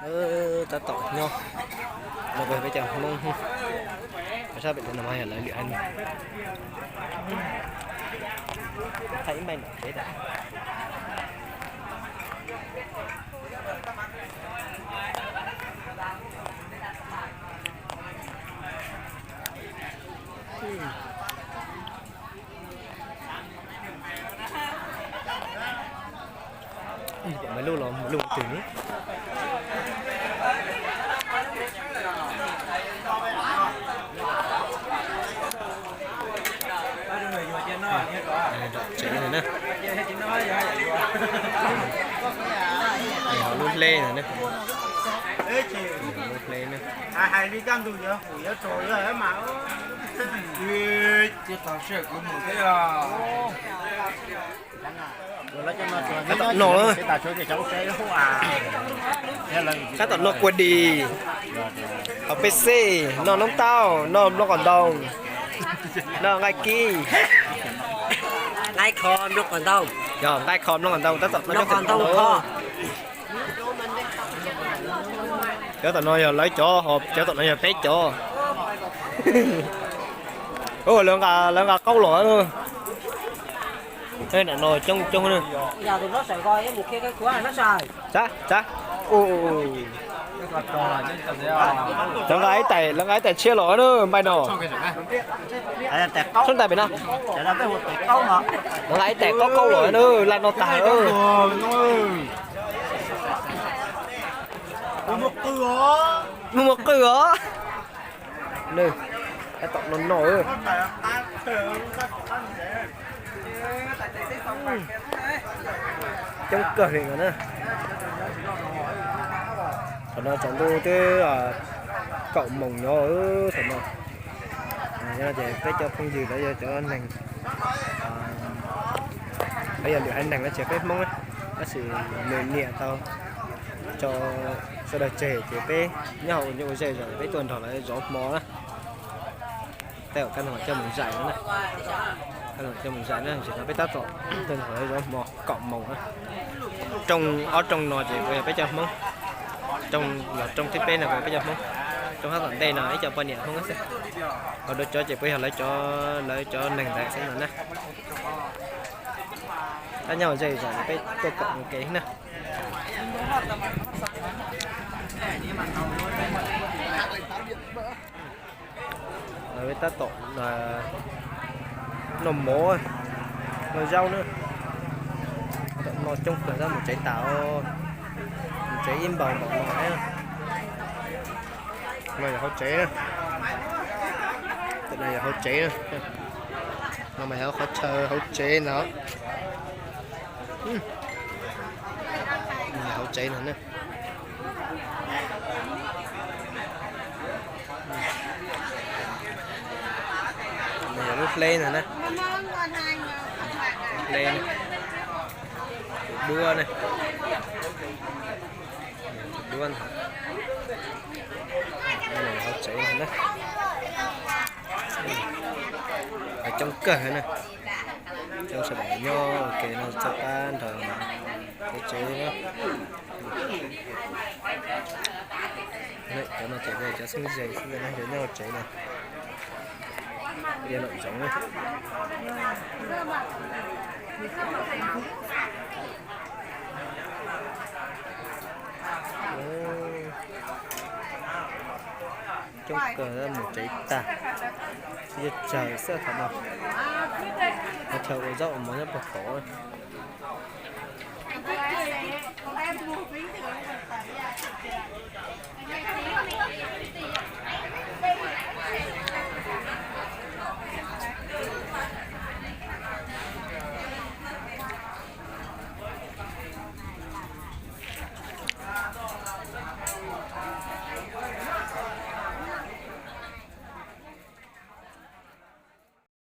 Tab tom nyob no peb cov Hmoob, sab pem no mas yog lawv lwm haiv neeg. Thaij ib npaij nram kev tas. Maiv Luj los Maiv Luj twg ne? Tsev no na. Hauv lub hleb no na. Lub hleb na. Tab tom noj, tab tom noj kua dis, haus pepsi, noj noob taub, noj nplooj qos ntoo, noj nqaij kib. Nqaij kho nplooj qos ntoo. Yog nqaij kho nplooj qos ntoo, tab tom noj nplooj qos ntoo. Cov tom no yog lawv cov, ho cov tom no yog peb cov. Lawv nqa qaub los. Nram no coob coob na. Tsa, tsa. Lawv nqa ib tais, lawv nqa ib tais tshiab los na, npaij no. Tsob ntais pem no. Lawv nqa ib tais qaub qaub los na, laj no tag. Muaj qwj os. Tab tom no no. Coob kawg li no na. Thaum no tsaus ntuj twb kaum moos nyob thaum no. Yog no ces peb cov phooj ywg lawv yog cov neeg, lawv yog lwm haiv neeg no ces peb Hmoob na, tab sis nws niam tau tso sawv daws tseg ces peb nyob hauv ua zej zos peb tuaj nrog lawv zov hmo na. Tej zaum kaj ntug mam coj mus zais na, kaj ntug mam coj mus zais na, tam sim no peb tab tom tuaj nrog lawv zov hmo kaum moos na. Rooj, ob rooj no ces puas yog peb cov Hmoob, rooj los rooj thib peb no puas yog peb cov Hmoob, rooj sab tom ntej no ib co poj niam Hmoob xwb. Ho dua cov ces puas yog lawv cov, lawv cov neeg ntawd xwb no na. Tab nyob ua zej zos peb tuaj koom ua ke na. Peb tab tom noj mov, noj zaub na. Tab tom noj coob kawg tab mus tsev tas, mus tsev ib npaug npaum no. No yog hauv tsev na. Tam no yog hauv tsev na. No mas yog qhov chaw hauv tsev no. Hauv tsev no na. No yog lub hleb no na. Hleb, duab na. Duab no. Hauv tsev no na. Coob kawg na. Coob sawv daws nyob ua ke no txog qab nrog hauv tsev na. Cov no ces cov xeeb ze xwb na, cov nyob hauv tsev na. Yog nom zoov na. Coob kawg mus tsev tag, yog tsawg xwb thaum no. Chaw ua zaub ua mov nyob puag tod.